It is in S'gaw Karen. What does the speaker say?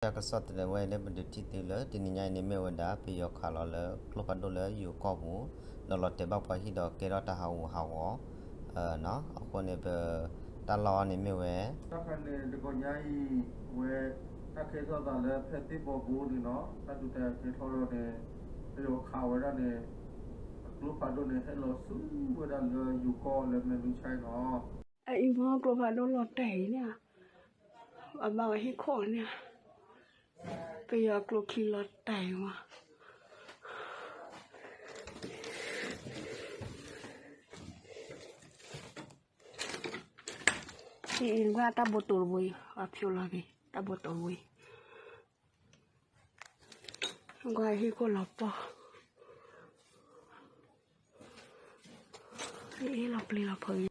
တၢ်ကစီၣ်တဝဲလၢပဒုးထံၣ်သုလၢတနံၤညါအံၤန့ၣ် မ့ၢ်ဝဲဒၣ် ပယီၤခးလီၤလၢကျိဖးဒိၣ်လၢယိၤကီၢ်ပူၤ ဒီးလီၤတဲာ်ဘၣ်ပှၤဟံၣ်ဒီးကဲထီၣ်တၢ်ဟးဂူာ်ဟးဂီၤ, အဃိန့ၣ်ပ တၢ်လီၢ်အံၤန့ၣ်မ့ၢ်ဝဲ တၢ်ခါန့ၣ် တကီၢ်ညါအံၤ ဝဲ တၢ်ကဲထီၣ်သးလၢဖဲသ့ၣ်ဘီဘိန့ၣ်နီၤ တၢ်ဒုးတၢ်ယၤကဲထီၣ်ဒီးန့ၣ် ပယီၤခးဝဲဒၣ်န့ၣ် အကျိဖးဒိၣ်န့ၣ် ဟဲလီၤဆူဝဲဒၣ်လၢယိၤကီၢ်လၢမဲာ်လူဆါအံၤနီၤ. အအံၤမ့ၢ်ကျိဖးဒိၣ်လီၤတဲာ်အံၤန့ၣ် အဘၣ်ဝဲဟံၣ်ခိၣ်န့ၣ် ပယီၤကျိချံလီၤတဲာ်အံၤမး အံၤကွၢ်တၢ်ဘိတိၤတဘိအံၤ အဖျိလီၤက့ၤ တၢ်ဘိတိၤတဘိအံၤ ကွၢ်ဟံၣ်ခိၣ်လီၤပီၢ် အံၤလီၤပျံၤလီၤဖုး